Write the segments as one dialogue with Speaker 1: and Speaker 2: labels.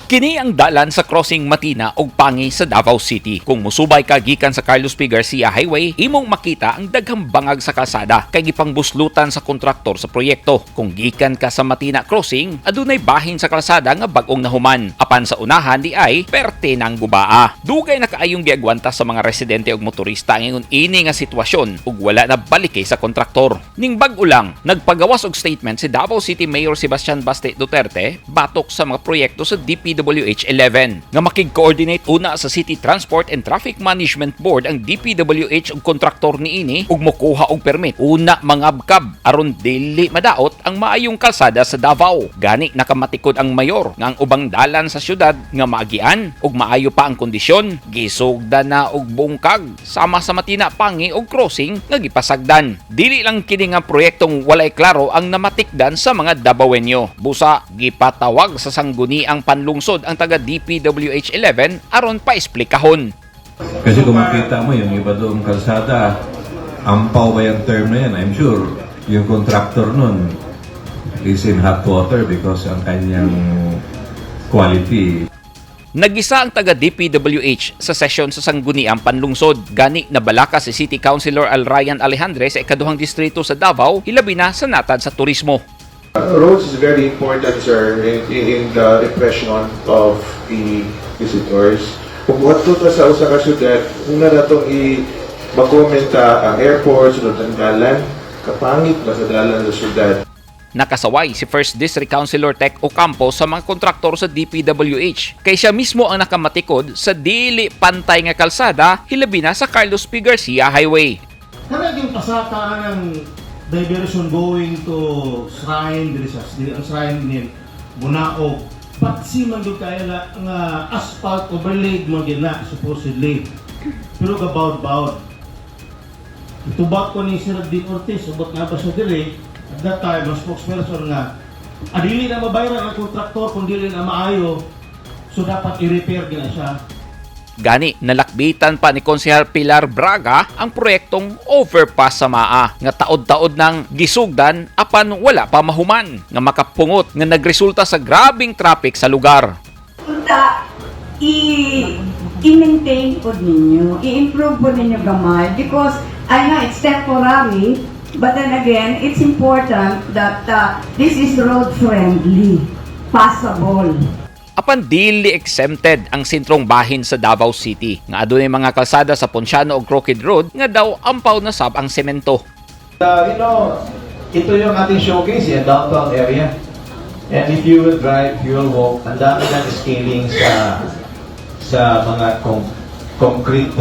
Speaker 1: Kini ang dalan sa crossing Matina ug Pangi sa Davao City. Kung musubay ka gikan sa Carlos P. Garcia Highway, imong makita ang daghang bangag sa kalsada kay gipangbuslutan sa kontraktor sa proyekto. Kung gikan ka sa Matina Crossing, adunay bahin sa kalsada nga bag-ong nahuman. Apan sa unahan di ay perte ng gubaa. Dugay na kaayong giagwanta sa mga residente ug motorista ang ingon ini nga sitwasyon ug wala na balike sa kontraktor. Ning bag-o lang, nagpagawas og statement si Davao City Mayor Sebastian Baste Duterte batok sa mga proyekto sa DPWH 11 nga makig-coordinate una sa City Transport and Traffic Management Board ang DPWH ug kontraktor niini ug mokuha og permit una mangabkab aron dili madaot ang maayong kalsada sa Davao. Gani nakamatikod ang mayor nga ang ubang dalan sa syudad nga maagian ug maayo pa ang kondisyon gisugdan na og bungkag sama sa Matina, Pangi ug crossing nga gipasagdan. Dili lang kini nga proyektong walay klaro ang namatikdan sa mga Dabawenyo. Busa gipatawag sa Sangguniang Panlungsod ang taga DPWH 11 aron paesplikahon.
Speaker 2: Kasi kung makita mo yung iba doong kalsada, ampaw ba yung term na yan? I'm sure yung contractor nun is in hot water because ang kanyang quality.
Speaker 1: Nagisa ang taga DPWH sa sesyon sa Sangguniang Panlungsod. Gani nabalaka si City Councilor Al Ryan Alejandre sa ikaduhang distrito sa Davao, hilabi na sa natad sa turismo.
Speaker 3: Roads is very important, sir, in the impression of the visitors. Kung muadto ta sa usa ka syudad, una na itong i-makomenta ang airport, sunod ang dalan, kapangit ba sa dalan sa syudad.
Speaker 1: Nakasaway si First District Councilor Tek Ocampo sa mga kontraktor sa DPWH. Kay siya mismo ang nakamatikod sa dili pantay nga kalsada, hilabi na sa Carlos P. Garcia Highway.
Speaker 4: Kana yung pasaka ng diversion going to shrine diri sa diri ang shrine ni Bunaog. Patsi man gyud kaayo na nga asphalt overlaid man gyud na supposedly. Pero gabawd-bawd. Itubak ko ni Sir Dean Ortiz, ubot nga ba siya diri, at that time, ang spokesperson nga, adili na mabayaran ang kontraktor kung dili na maayo, so dapat i-repair gyud na siya.
Speaker 1: Gani, nalakbitan pa ni Konsehal Pilar Braga ang proyektong overpass sa Maa nga taod-taod ng gisugdan apan wala pa mahuman nga makapungot nga nagresulta sa grabing traffic sa lugar.
Speaker 5: Unta, i-maintain po ninyo, i-improve po ninyo gamay because I know it's temporary, but then again, it's important that this is road friendly, passable.
Speaker 1: Apan dili exempted ang sentrong bahin sa Davao City nga adunay mga kalsada sa Ponciano ug Crooked Road nga daw ampaw na sab ang semento.
Speaker 6: Ito yung ating showcase, yung downtown area. And if you will drive, if you will walk, ang dami ng scaling sa mga concrete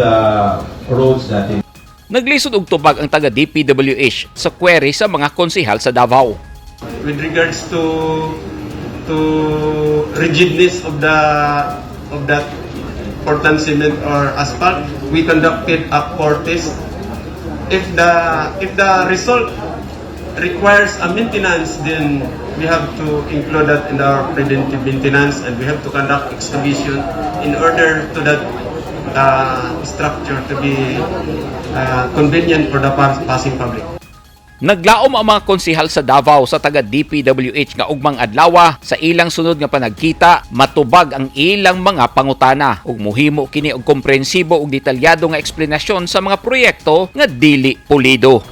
Speaker 6: roads natin.
Speaker 1: Naglisod og tubag ang taga DPWH sa query sa mga konsehal sa Davao.
Speaker 7: With regards to rigidness of that Portland cement or asphalt, we conducted a core test. If the result requires a maintenance, then we have to include that in our preventive maintenance and we have to conduct excavation in order to that structure to be convenient for the passing public.
Speaker 1: Naglaom ang mga konsehal sa Davao sa taga DPWH nga ugmang adlawa sa ilang sunod nga panagkita matubag ang ilang mga pangutana ug muhimo kini og komprehensibo ug detalyado nga eksplanasyon sa mga proyekto nga dili pulido.